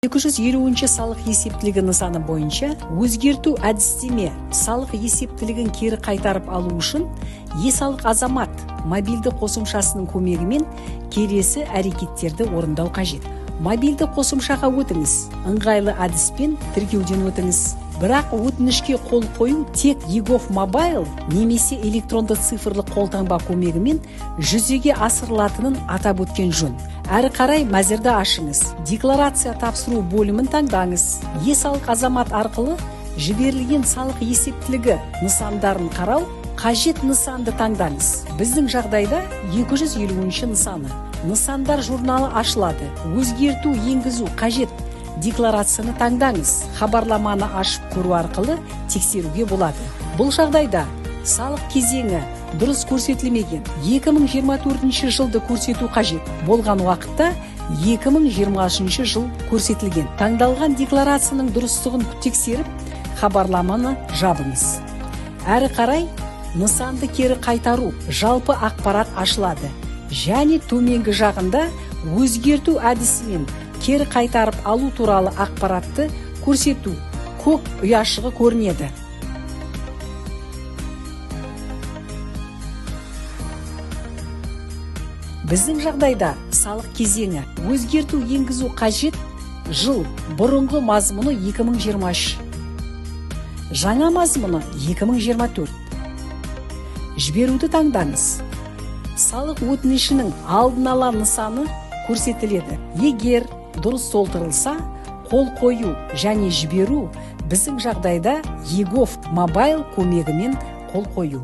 250-ші салық есептілігі нысаны бойынша өзгерту әдістеме салық есептілігін кері қайтарып алу үшін Е-салық Азамат мобильді қосымшасының көмегімен келесі әрекеттерді орындау қажет. Мобильді қосымшаға өтіңіз, ыңғайлы әдіспен тіркеуден өтіңіз. Бірақ өтінішке қол қою тек eGov Mobile немесе электронды цифрлық қолтаңба көмегімен жүзеге асырылатынын атап өткен жөн. Әрі қарай мәзірді ашыңыз. Декларация тапсыру бөлімін таңдаңыз. Е-салық Азамат арқылы жіберілген салық есептілігі нысандарын қарау қажет нысанды таңдаңыз. Біздің жағдайда 250-ші нысаны. Нысандар журналы ашылады. Өзгерту енгізу қажет декларацияны таңдаңыз. Хабарламаны ашып көру арқылы тексеруге болады. Бұл жағдайда салық кезеңі дұрыс көрсетілмеген. 2024 жылды көрсету қажет болған уақытта 2023 жыл көрсетілген. Таңдалған декларацияның дұрыстығын тексеріп, хабарламаны жабыңыз. Әрі қарай нысанды кері қайтару жалпы ақпарат ашылады. Және төменгі жағында өзгерту әдісімен кері қайтарып алу туралы ақпаратты көрсету көк ұяшығы көрінеді. Біздің жағдайда салық кезеңі өзгерту енгізу қажет жыл бұрынғы мазмұны 2023, жаңа мазмұны 2024. Жіберуді таңдаңыз. Салық өтінішінің алдын ала нысаны көрсетіледі. Егер дұрыс толтырылса, қол қою және жіберу, біздің жағдайда eGov Mobile көмегімен қол қою.